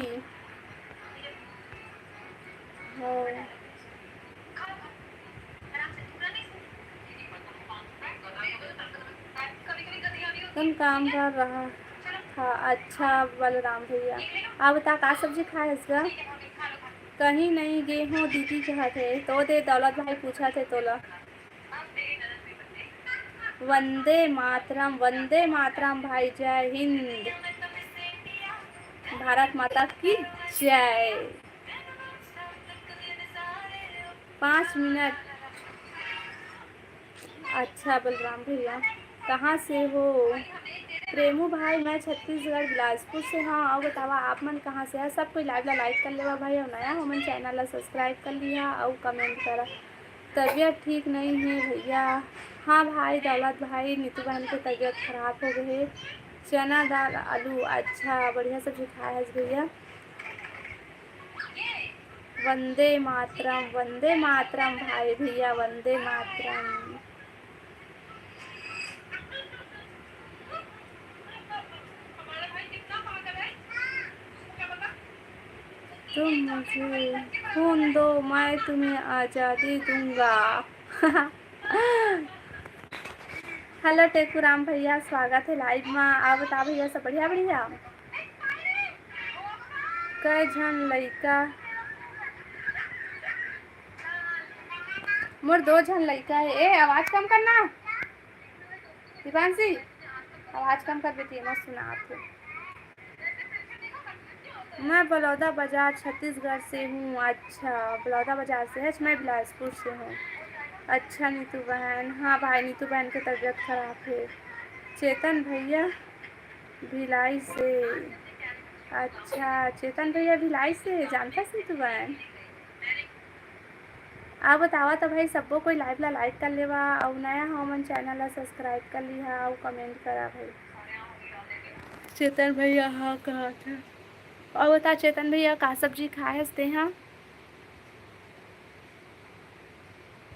हो। तुम काम कर रहा था। अच्छा बलराम भैया, अउ बता का सब्जी खाए हस गा? कहीं नहीं गे हो दीदी कहत हे, तो दे दौलत भाई पूछत हे तोला। वंदे मातरम, वंदे मातरम भाई, जय हिंद, भारत माता की जय। पाँच मिनट। अच्छा बलराम भैया, कहाँ से हो? प्रेमू भाई, मैं छत्तीसगढ़ बिलासपुर से हूँ। अउ बतावा आप मन कहाँ से है? सब कोई लाइव ला लाइक कर लेवा भाई, अउ नया हो मन चैनल ला सब्सक्राइब कर लिहा अउ कमेंट करा। तबीयत ठीक नहीं है भैया। हाँ भाई दौलत भाई, नीतू बहन के तबीयत खराब हो गए है। चना दाल आलू, अच्छा बढ़िया सब्जी खाए हस भैया। वंदे मातरम, वंदे मातरम भाई भैया, वंदे मातरम। तुम मुझे खून दो, मैं तुम्हें आजादी दूंगा। हेलो टेकू राम भैया, स्वागत है लाइव में। अउ बता भैया, सब बढ़िया बढ़िया? कई झन लइका, मोर दो झन लइका है। ए, आवाज कम करना दिपांशी, आवाज कम कर बेटी, मत सुना आप। मैं बलौदा बाजार छत्तीसगढ़ से हूँ। अच्छा, बलौदा बाजार से है। मैं बिलासपुर से हूँ। अच्छा नीतू बहन, हाँ भाई, नीतू बहन के तबीयत खराब है। चेतन भैया भिलाई से। अच्छा, चेतन भैया भिलाई से, जानता नीतू बहन? अउ बतावा तो भाई, सब्बो कोई लाइव ला लाइक कर लेवा, अउ नया हो मन चैनल ला सब्सक्राइब कर लिहा, अउ कमेंट करा भाई। चेतन भैया, हाँ, कहा था। अउ बता चेतन भैया, का सब्जी खाए हस तेहा?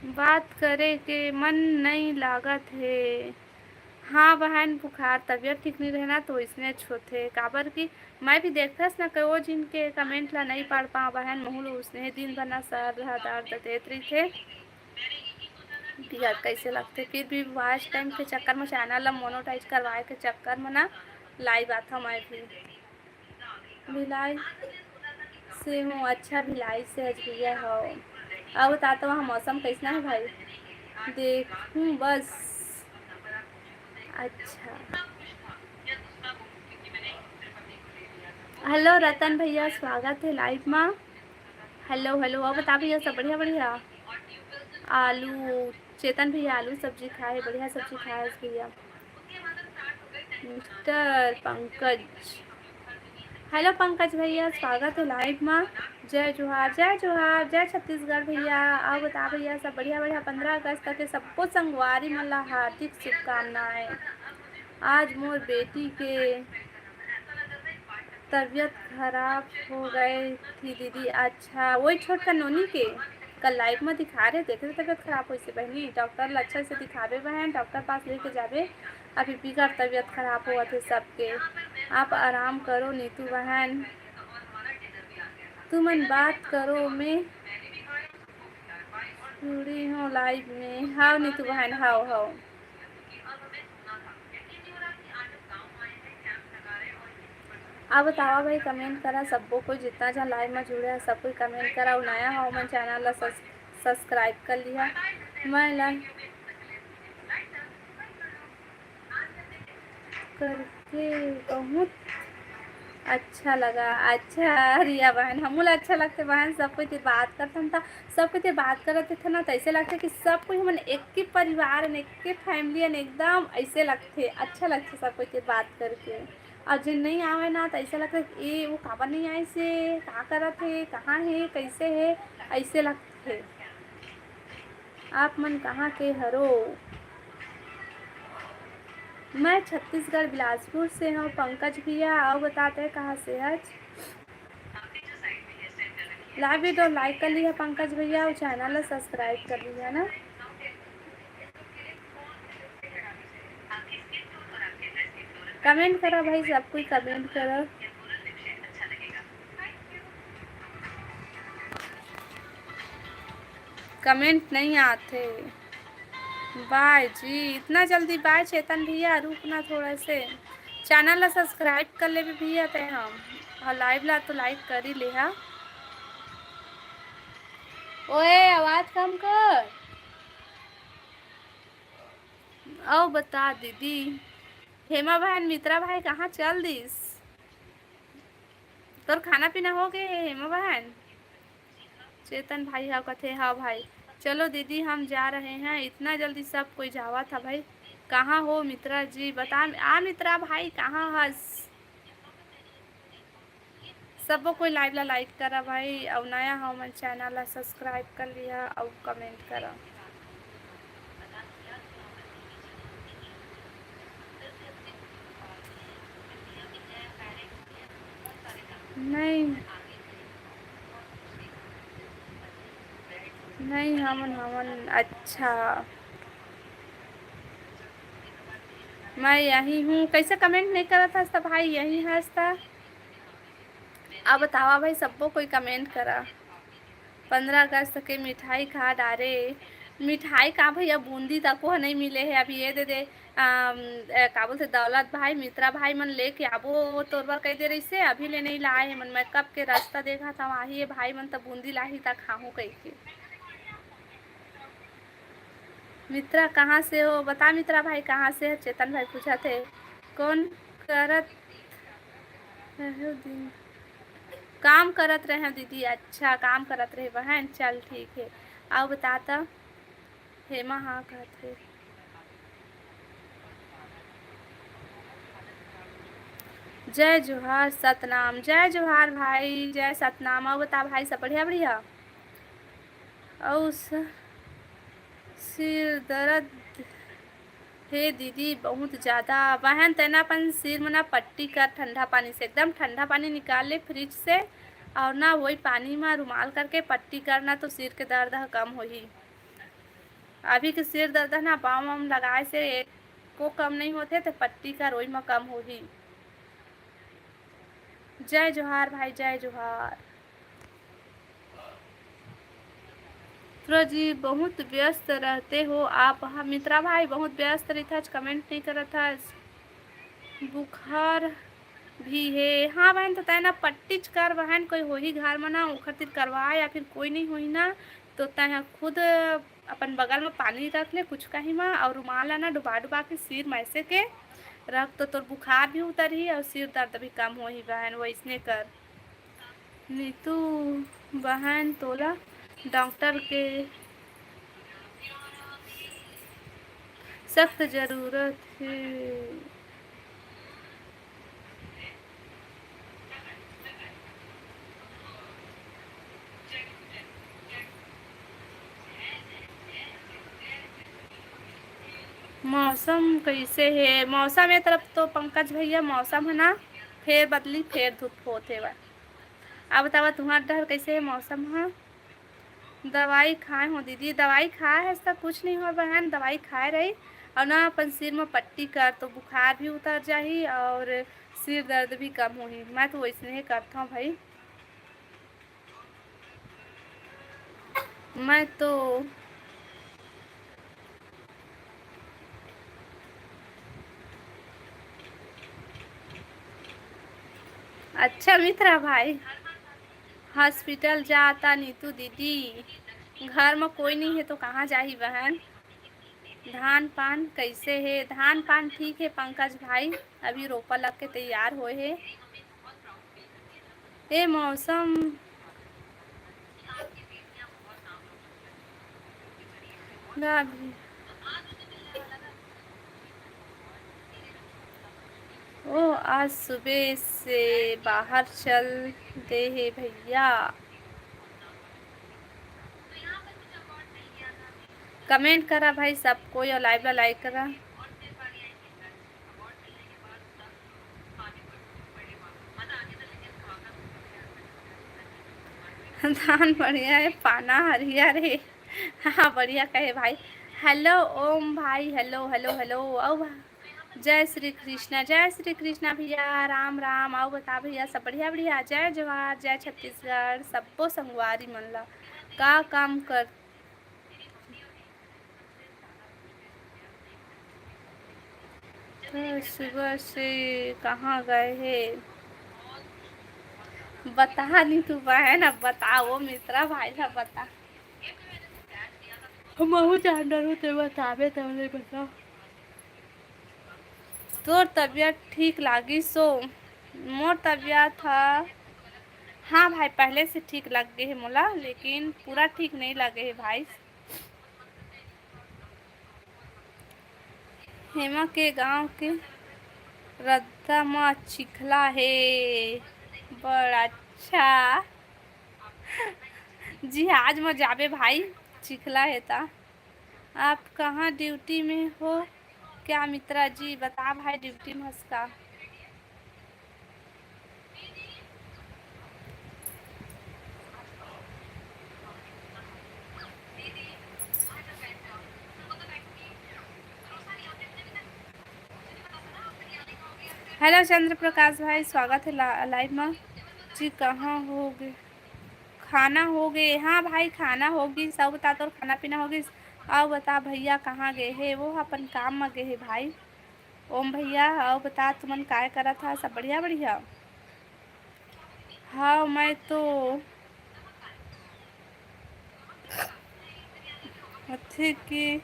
बात करे के मन नइ लागत हे। हाँ बहन, बुखार, तबीयत ठीक नइ रहे ना, तो इसने होथे। काबर कि मैं भी देखथस ना, कई वो जिन के कमेंट ला नइ पढ़ पाव बहन, महू ल उसने दिन भर ना सर ह दर्द देत रहिथे। बिहत कैसे लगथे, फिर भी वॉच टाइम के चक्कर में, चैनल ला मोनेटाइज करवाए के चक्कर में ना लाइव आथव मैं भी। भिलाई से हूँ। अच्छा, भिलाई से हस भैया हो। अउ बता तो वहाँ मौसम कैसना है भाई? देखूँ बस। अच्छा, हेलो रतन भैया, स्वागत है लाइव में। हेलो हेलो, अउ बता भैया, सब बढ़िया बढ़िया? आलू, चेतन भैया आलू सब्जी खाए, बढ़िया सब्जी खाए हस भैया। मिस्टर पंकज, हेलो पंकज भैया, स्वागत है लाइव मा। जय जोहार, जय जोहार, जय छत्तीसगढ़ भैया। अउ बता भैया, सब बढ़िया? बढ़िया। पंद्रह अगस्त के सब्बो संगवारी मन ला हार्दिक शुभकामनाएं। आज मोर बेटी के तबीयत खराब हो गए थी दीदी। अच्छा, वही छोटका नोनी के कल लाइव में दिखा रहे, देखे तबीयत खराब होइसे बहनी। डॉक्टर ला अच्छा से दिखाबे बहन, डॉक्टर पास लेके जाबे। अभी बिगर तबीयत खराब होवत हे सबके। आप आराम करो नीतू बहन, तुमन बात करो, मैं जुड़ी हूँ लाइव में। हाव नीतू बहन, हाव हाव। अब बतावा भाई, कमेंट करा सब्बो कोई, जितना झन लाइव में जुड़े हैं सब कोई कमेंट करा। अउ नया हो मन चैनल ला सब्सक्राइब कर लिहा। मैं ला करके बहुत अच्छा लगा। अच्छा रिया बहन, हमू ला अच्छा लगथे बहन, सब कोई तीर बात करथन त, सब कोई तीर बात करत थे ना, त ऐसे लगथे कि सब कोई हमन एक ही परिवार हन, एक ही फैमिली हन, एकदम ऐसे लगथे, अच्छा लगथे सब कोई तीर बात करके। अउ जिन नहीं आवे ना, त ऐसे लगथे कि ए वो काबर नहीं आइसे, का करत हे, कहाँ हे, कैसे हे, ऐसे लगथे। आप मन कहाँ के हरो? मैं छत्तीसगढ़ बिलासपुर से हूँ पंकज भैया। अउ बता तैं कहाँ से हच? लाइव वीडियो लाइक कर लिहा पंकज भैया, अउ चैनल ला सब्सक्राइब कर लिहा ना। कमेंट करा भाई, सब कोई कमेंट करा। कमेंट नहीं आथे। बाय जी, इतना जल्दी बाय चेतन भैया, रुक ना थोड़ा से। चैनल ला सब्सक्राइब कर लेबे भैया तैं हम, अउ लाइव ला तो लाइक कर ही लेहा। ओए, आवाज कम कर। अउ बता दीदी, हेमा बहन, मित्रा भाई कहाँ चल दिस? तोर खाना पीना हो गए हेमा बहन? चेतन भाई हा कथे, हाँ भाई। चलो दीदी, हम जा रहे हैं। इतना जल्दी सब कोई जावा था भाई। कहाँ हो मित्रा जी, बता। आ मित्रा भाई, कहाँ हस? सबो कोई लाइव ला लाइक करा भाई, अउ नया हो मन चैनल ला सब्सक्राइब कर लिहा अउ कमेंट करा। नहीं, नहीं, हमन, हमन, अच्छा, मैं यही हूँ। कैसे कमेंट नहीं करत हस त भाई, यही हस त। अब बतावा भाई, सब्बो कोई कमेंट करा। पंद्रह अगस्त के मिठाई खा डारे। मिठाई का भैया, बूंदी तको ह नहीं मिले हे अभी। ये दे दे, अम, ए, का बोलथे, दौलत भाई, मित्रा भाई मन लेके आबो तोर बर कह दे रहिसे, अभी ले नहीं लाए हे मन। मैं कब के रास्ता देखा था, वहाँ ये भाई मन त बूंदी लाही त खाहूँ कह के। मित्रा कहाँ से हो? बता मित्रा भाई, कहाँ से है? चेतन भाई पूछा थे, कौन करत रहे हो दिन? काम करत रहे हो दीदी। अच्छा, काम करत रहे बहन, चल ठीक है। अउ बता त, हेमा हाँ कहत हे। जय जोहार सतनाम, जय जोहार भाई, जय सतनाम। अउ बता भाई, सब बढ़िया बढ़िया? अउ स-, सिर दर्द हे दीदी बहुत ज़्यादा। बहन, तैं ना अपन सिर में ना पट्टी कर ठंडा पानी से, एकदम ठंडा पानी निकाल ले फ्रिज से, अउ ना वही पानी में रुमाल करके पट्टी करना, तो सिर के दर्द ह कम होही। अभी के सिर दर्द ह ना बाम वाम लगाए से एको कम नहीं होथे, तो पट्टी कर, ओही में कम होही। जय जोहार भाई, जय जोहार। मित्रा जी, बहुत व्यस्त रहते हो आप। हाँ, मित्रा भाई, बहुत व्यस्त रहिथस, कमेंट नहीं करत हस। बुखार भी हे। हाँ बहन, तो तैं ना पट्टीच कर बहन, कोई होही घर में ना, ओखर तीर करवा, या फिर कोई नहीं होही ना, तो तैं ह खुद अपन बगल में पानी रख ले कुछ कहीं में, और रुमाल ला ना डुबा डुबा के सिर में ऐसे के रख, तो तोर बुखार भी उतरही और सिर दर्द भी कम होही बहन। वैसने कर। नीतू बहन, तोला डॉक्टर के सख्त जरूरत हे। मौसम कइसे हे? मौसम ए तरफ तो पंकज भैया, मौसम ह ना, फेर बदली, फेर धूप होत हेवय। अब बतावा, तुंहर डहर कइसे हे मौसम ह? दवाई खाए हो दीदी? दवाई खाए हस त कुछ नहीं हो बहन, दवाई खाए रही। और ना, अपन सिर में पट्टी कर, तो बुखार भी उतर जाही और सिर दर्द भी कम होही। मैं तो वैसने ही करता हूँ भाई। मैं तो अच्छा मित्रा भाई, hospital जाता नीतू दीदी, घर में कोई नहीं है तो कहाँ जाही बहन। धान पान कैसे है? धान पान ठीक है पंकज भाई, अभी रोपा लग के तैयार होए है। ए मौसम गा भी। ओ, आज सुबह से बाहर चल दे हे भैया। Comment करा भाई सब कोई और live ला like करा। धान बढ़िया है, पाना हरियर है। हाँ, बढ़िया कहे भाई। Hello ओम भाई, hello, hello, hello। अउ भा-, जय श्री कृष्णा, जय श्री कृष्णा भैया, राम राम। अउ बता भैया, सब बढ़िया, बढ़िया? जय जोहार, जय छत्तीसगढ़, सब्बो संगवारी मन ला। का काम कर तो सुबह से कहाँ गए हे? बता नहीं तू बहन, अब बता वो मित्रा भाई ला बता। हमहू जान डरू ते बताबे तब ले बता। तोर तबीयत ठीक लागिस ओ? मोर तबीयत ह, हाँ भाई, पहले से ठीक लग गे हे मोला, लेकिन पूरा ठीक नहीं लगे हे भाई। हेमा के गांव के रद्दा म चिखला हे। बड़ अच्छा। जिहाज म जाबे भाई, चिखला हे ता। आप कहाँ duty में हो क्या मित्रा जी? बता भाई, duty में हस का? Hello चंद्र प्रकाश भाई, स्वागत है ला-, live में। जी, कहाँ हो गए? खाना हो गए? हाँ भाई, खाना हो गई। सब बता, तोर खाना पीना हो गई? अउ बता, भैया कहाँ गए हे? वो अपन काम में गए हे भाई। ओम भैया, अउ बता, तुमन काय करत हा? सब बढ़िया, बढ़िया? हाँ, मैं तो अथे के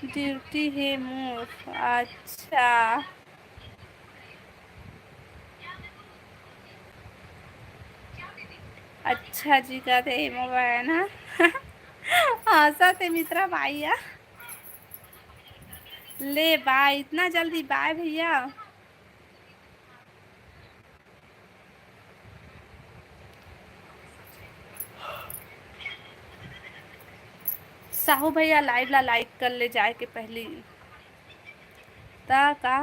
duty हे मोर। अच्छा। अच्छा जी, का दे मोबाइल ना। हंसा थे मित्रा भाई या। ले बाय, इतना जल्दी बाय भैया। साहू भैया live ला like कर ले जाए के पहली। ता का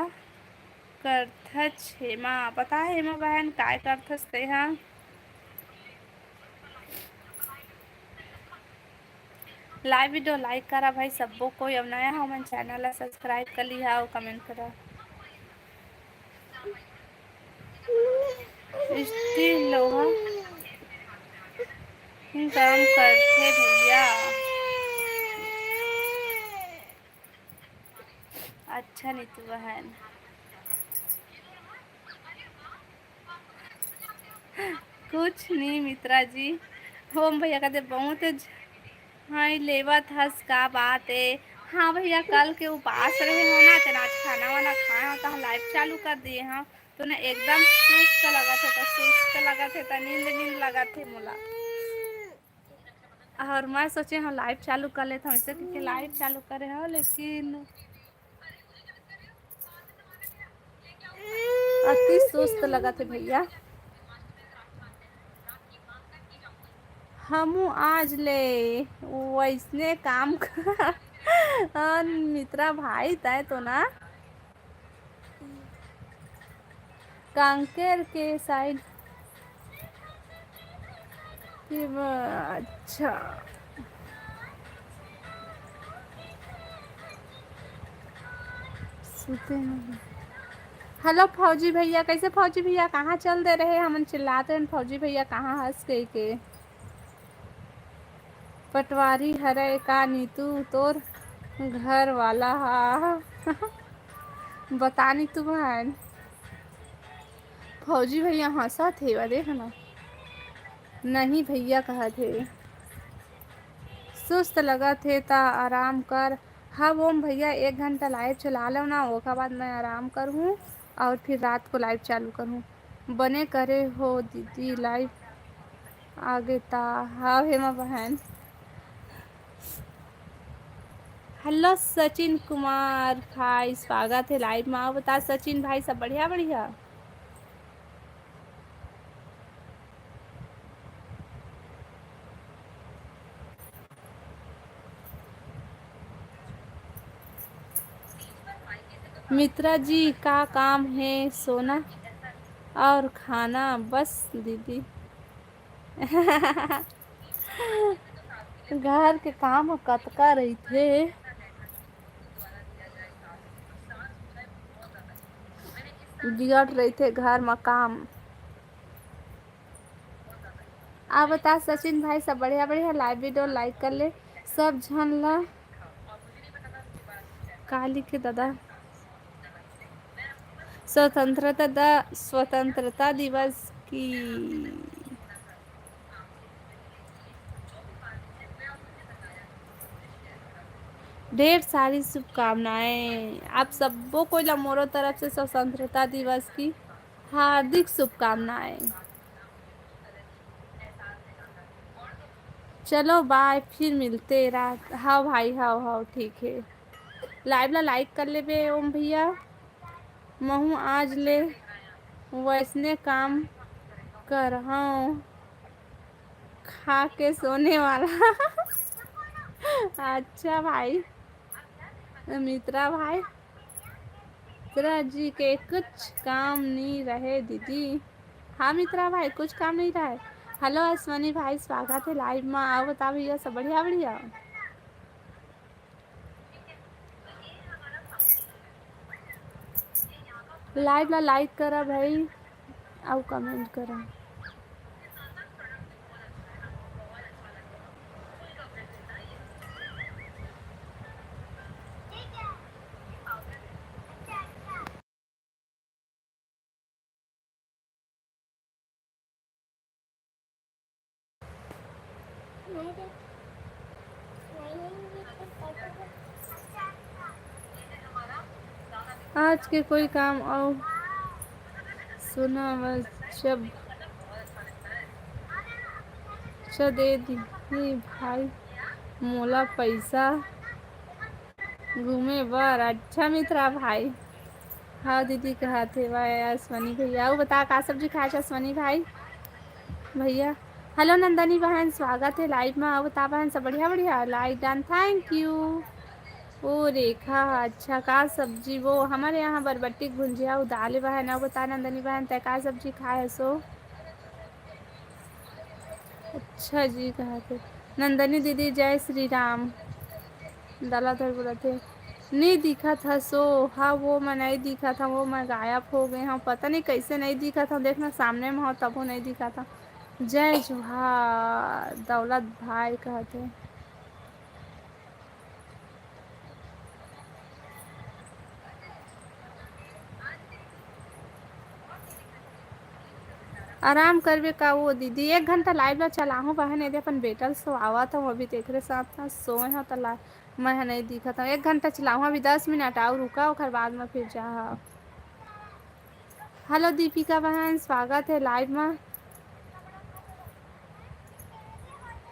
करथच हेमा? पता हे हेमा बहन काय करथस तेहा? Live video like करा भाई सब्बो कोई, अब नया हो मन channel ला subscribe कर लिहा अउ comment करा। Steel लोहा काम करथे भैया। अच्छा नीतू बहन। कुछ नहीं मित्रा जी, ओम भैया कहते बहुत ज-, हाँ, लेवत हस का बात है। हाँ भैया, कल के उपास रहे हो ना, तेना आज खाना वाना खाए हो, तो हम live चालू कर दिए हैं, तो ना एकदम सुस्त लगत है, तो सुस्त लगत है, तो नींद नींद लगत है मोला। और मैं सोचे हम live चालू कर लेता हूँ, इसे क्योंकि live चालू करे हो, लेकिन अति सुस्त लगत है भैया। हमू आज ले वैसने काम कर हाँ, मित्रा भाई, तय तो ना। कांकेर के side के ब-, अच्छा। सुते हैं। Hello फौजी भैया, कैसे फौजी भैया, कहाँ चल दे रहे? हमन चिल्लात रहेन, फौजी भैया कहाँ हस कहिके। पटवारी हरय का नीतू तोर घर वाला हा? बता नीतू बहन। फौजी भैया हंसत हे, वा देख ना। नहीं भैया कहत हे, सुस्त लगत हे त आराम कर। हाँ ओम भैया, एक घंटा live चला लो ना, ओकर बाद मैं आराम करहूँ और फिर रात को live चालू करहूँ। बने करे हो दीदी, live आगे ता। हाँ हेमा बहन। Hello सचिन कुमार भाई, स्वागत है live में। आओ बता सचिन भाई, सब बढ़िया? बढ़िया। मित्रा जी, का काम है? सोना और खाना बस दीदी। घर के काम ह कतका रहिथे, बिकट रहिथे घर म काम। आ बता सचिन भाई, सब बढ़िया? बढ़िया। Live video like कर ले सब झन ला। काली के दादा स्वतंत्रता दा-, स्वतंत्रता दिवस की ढेर सारी शुभकामनाएं। आप सबो कोई ला मोरो तरफ से स्वतंत्रता दिवस की हार्दिक शुभकामनाएं। चलो bye, फिर मिलते रात। हाँ भाई, हाँ, हाँ, ठीक है। Live ला like कर लेबे ओम भैया। महू आज ले वैसने काम करहूँ, खा के सोने वाला। अच्छा भाई, मित्रा भाई, मित्रा जी के कुछ काम नहीं रहे दीदी। हाँ मित्रा भाई, कुछ काम नहीं रहे। Hello अश्वनी भाई, स्वागत है live में। आओ बता भैया, सब बढ़िया? बढ़िया। Live ला like करा भाई, अउ comment करा। आज के कोई काम अउ सुना बस जब च दे दिही भाई मोला पैसा घूमे बर। अच्छा मित्रा भाई। हाँ दीदी कहत हे वाह अश्वनी भैया। अउ बता का सब्जी खाए छ अश्वनी भाई? भैया। Hello नंदनी बहन, स्वागत है live में। अउ बता बहन सब बढ़िया? बढ़िया। Like done, thank you। ओ रेखा, अच्छा का सब्जी? वो हमारे यहाँ बरबट्टी के भुंजिया अउ दाल बहन। अउ बता नंदनी बहन तै का सब्जी खाए हसो? अच्छा जी, कहा थे नंदनी दीदी, जय श्री राम। दाला धर बोला थे, नहीं दिखत हसो। हाँ, वो मैं नहीं दिखत हूँ, वो मैं गायब हो गए हूँ, पता नहीं कैसे नहीं दिखत हूँ। देखना सामने में हो तबो नहीं दिखत हूँ। जय जोहार दौलत भाई कहते। आराम करबे का वो दीदी? एक घंटा live ला चलाहूँ बहन, एदे अपन बेटा ल सोआवत हूँ, अभी तेकरे साथ ना सोए हूँ, त ला-, मैं ह नहीं दिखत हूँ। एक घंटा चलाहूँ, अभी दस मिनट आऊ रुका, ओकर बाद में फिर जा। Hello दीपिका बहन, स्वागत है live में।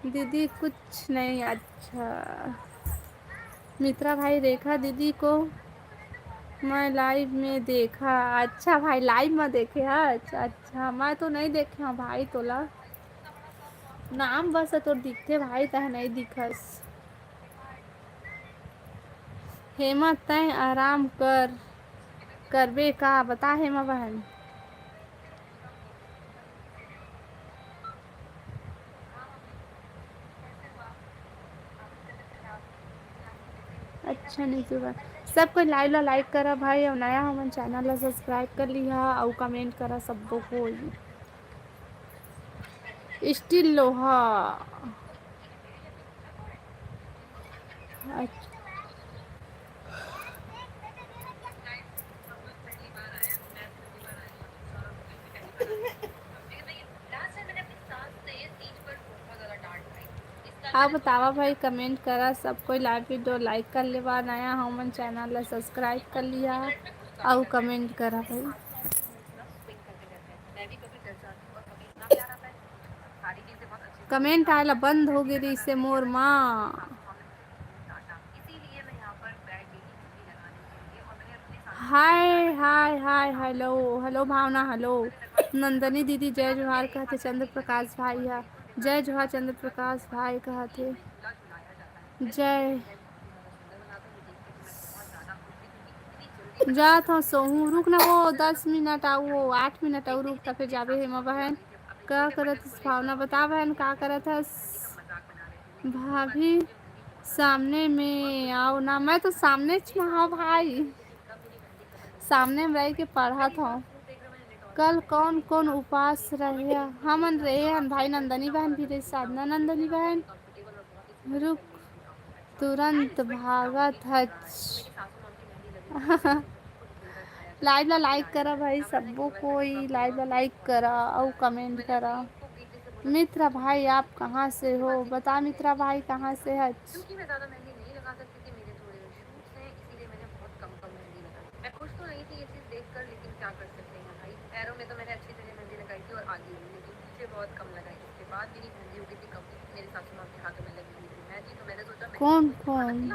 दीदी कुछ नहीं। अच्छा मित्रा भाई, रेखा दीदी को मैं live में देखा। अच्छा भाई, live में देखे है। अच्छा, अच्छा, मैं तो नहीं देखे हूँ भाई तोला, नाम बस तोर दिखते भाई, तह नहीं दिखस। हेमा, तैं आराम कर, करबे का? बता हेमा बहन। अच्छा, नीतू बहन, सब कोई live ला like करा भाई, अउ नया हमन channel ला subscribe कर लिहा, अउ comment करा सब्बो कोई। Steel लोहा। अच्छा। आप बतावा भाई, comment करा, सब कोई live video like कर लेवा, नया हमन channel ला subscribe कर लिहा, अउ comment करा भाई। Comment आए ला बंद हो गे रहिसे मोर माँ। हाय, हाय, हाय, hello, hello भावना, hello। नंदनी दीदी जय जोहार कहथे, चंद्र प्रकाश भाई हा। जय जोहार चंद्र प्रकाश भाई कहथे। जय। जात हव सोहू, रुक ना वो दस मिनट, आऊ वो आठ मिनट आऊ रुक, त फिर जाबे हेमा बहन। का करत हस भावना? बता बहन, का करत हस? भाभी, सामने में आओ ना। मैं तो सामने च में हव भाई, सामने में रह के पढ़त हव। कल कौन कौन उपास रहे? हमन रहे हन भाई, नंदनी बहन भी रही, साधना नंदनी बहन। रुक, तुरंत भागत हच। Live ला like करा भाई, सब्बो कोई live ला like करा अउ comment करा। मित्रा भाई, आप कहाँ से हो? बता मित्रा भाई, कहाँ से हच? कौन कौन?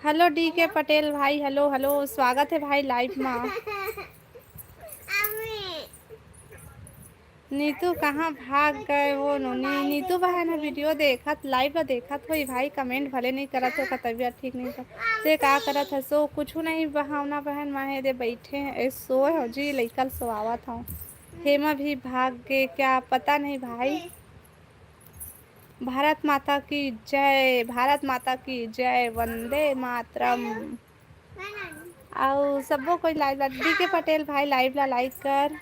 Hello D K पटेल भाई, hello hello, स्वागत है भाई live मा। नीतू कहाँ भाग गए वो नोनी? नीतू बहन ह video देखत, live ला देखत होई भाई, comment भले नहीं करत हो, का तबीयत ठीक नहीं था। ते का करत हसो? कुछ नहीं बहावना बहन, माहे दे बैठे हैं, ए, सोए हो जी, लइका ल सोआवत हूँ। हेमा भी भाग गे क्या, पता नहीं भाई। भारत माता की जय, भारत माता की जय, वंदे मातरम। अउ सब्बो कोई live ला, D K पटेल भाई live ला like कर।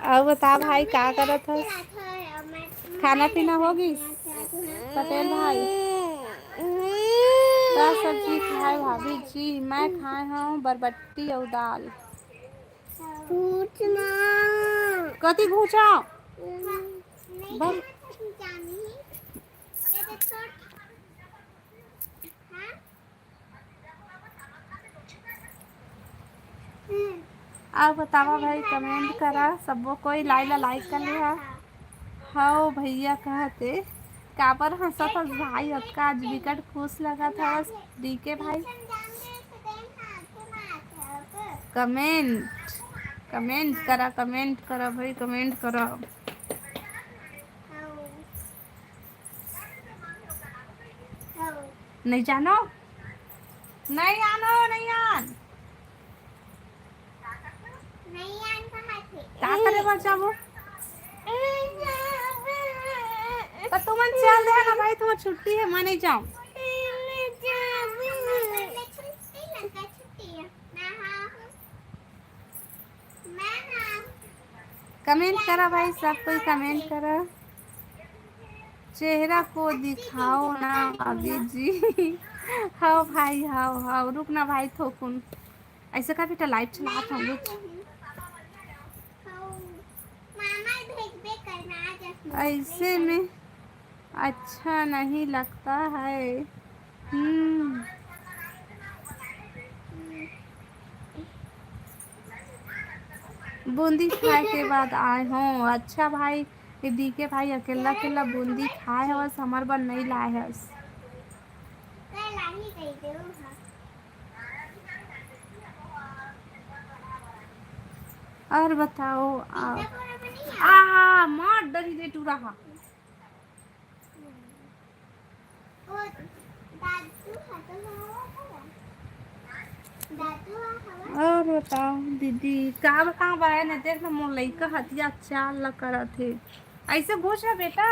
अउ बता भाई, का करत हस? खाना पीना हो गिस पटेल भाई? का सब्जी खाए भाभी जी? मैं खाए हूँ बरबट्टी अउ दाल। कति घूचा? बस। अउ बतावा भाई, comment करा सब्बो कोई, live ला like कर लिहा। हव भैया कहते, काबर हंसत हस भाई अतका? आज बिकट खुश लगत हवस D K भाई। Comment, comment करा, comment करा भाई, comment करा। नहीं जानो, नहीं आनो, नहीं आन। का करे बर जाबो? तो तुमन चल दे ना भाई, तुम्हार छुट्टी है, मैं नहीं जाऊँ। कमेंट करा भाई, सब कोई कमेंट करा। चेहरा को दिखाओ ना भाभी जी। हाँ भाई, हाँ, हाँ, रुक ना भाई, थोकुन ऐसे का बेटा, लाइव चलात हूँ, रुक। ऐसे में अच्छा नहीं लगता है। हम्म। बूंदी खाए के बाद आए हो। अच्छा भाई, ये डीके भाई अकेला अकेला बूंदी खाए हवस, हमर बर नहीं लाए हस। और बताओ आप। आ, मार डरी दे टूरा हा। और बताओ दीदी, का बताओ बहन, देख ना मोर लइका हथिया चाल ला करत हे। ऐसे घुस ना बेटा।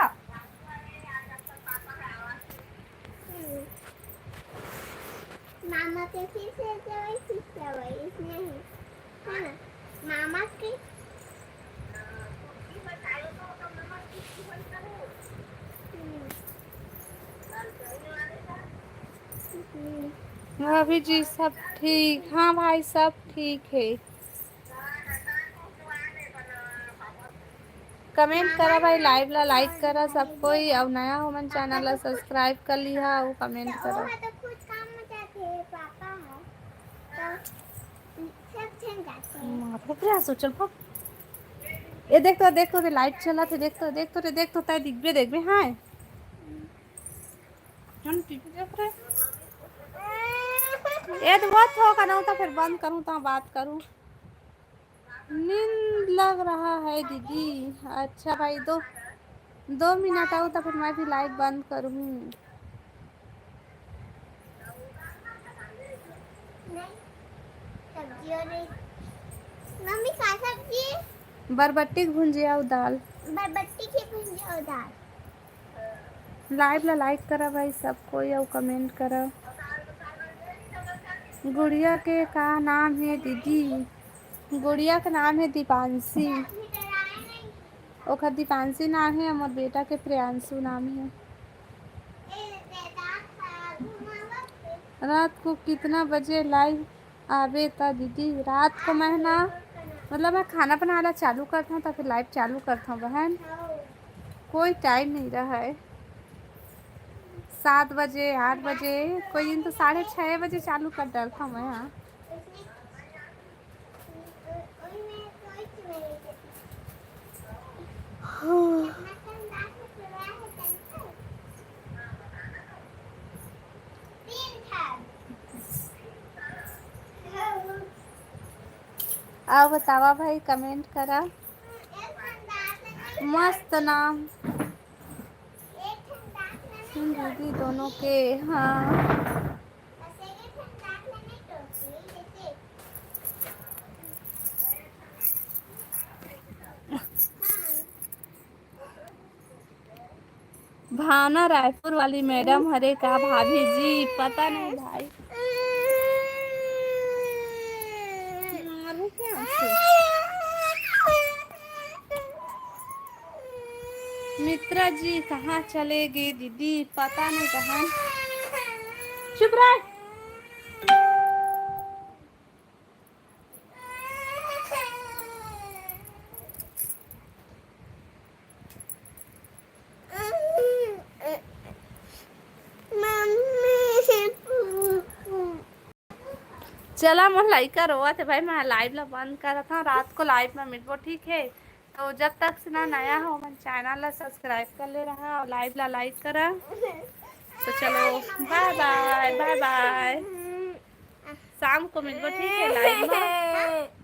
मामा के फिर से जवाई, फिर से जवाई, इसमें है, है ना? मामा के हम्म। हम्म। भाभी जी, सब ठीक? हाँ भाई, सब ठीक है। कमेंट करा भाई, लाइव ला लाइक करा सब कोई, अउ नया हो मन चैनल ला सब्सक्राइब कर लिहा अउ कमेंट करा। ओहा तो खुद काम में जाथे, पापा है, तो सब झन जाथे। मार रे प्रयास, चल पक। ये देख तो, देख तो, लाइव चला थे, देख तो, देख तो रे, देख तो, तय दिखबे, देखबे, हाँ। चल टीवी देख रे। ए तो बहुत हो का ना, तो फिर बंद करूँ, तो बात करूँ। नींद लग रहा है दीदी। अच्छा भाई, दो, दो मिनट आओ तो फिर मैं भी लाइव बंद करूँ। नहीं, सब्जी और नहीं। मम्मी, का सब्जी? बरबट्टी के भुंजिया और दाल। बरबट्टी के भुंजिया और दाल। लाइव ला लाइक करा भाई सब कोई, अउ कमेंट करा। गुड़िया के का नाम है दीदी? गुड़िया के नाम है दीपांशी। ओखर दीपांशी नाम है, हमर बेटा के प्रियांशु नाम है। रात को कितना बजे लाइव आबे त दीदी? रात को मैं ना, मतलब, मैं खाना बनाना चालू करता हूँ, तो फिर लाइव चालू करता हूँ बहन। कोई टाइम नहीं रहा है, सात बजे, आठ बजे, कोई दिन तो साढ़े छः बजे चालू कर डालता हूँ मैं। हाँ, अउ बतावा भाई, कमेंट करा। मस्त नाम दीदी दोनों के। हाँ। भावना रायपुर वाली मैडम हरे का भाभी जी? पता नहीं भाई। मारू क्या उसे? मित्रा जी कहाँ चले गए दीदी, पता नहीं कहाँ। चुप रह। चला, मोर लइका रोवत हे भाई, मैं लाइव ला बंद करत हूँ। रात को लाइव में मिलबो, ठीक है? तो जब तक से ना नया हो, मन चैनल ला सब्सक्राइब कर ले रहा और लाइव ला लाइक करा। तो चलो, बाय बाय, बाय बाय। शाम को मिलबो, ठीक है, लाइव में।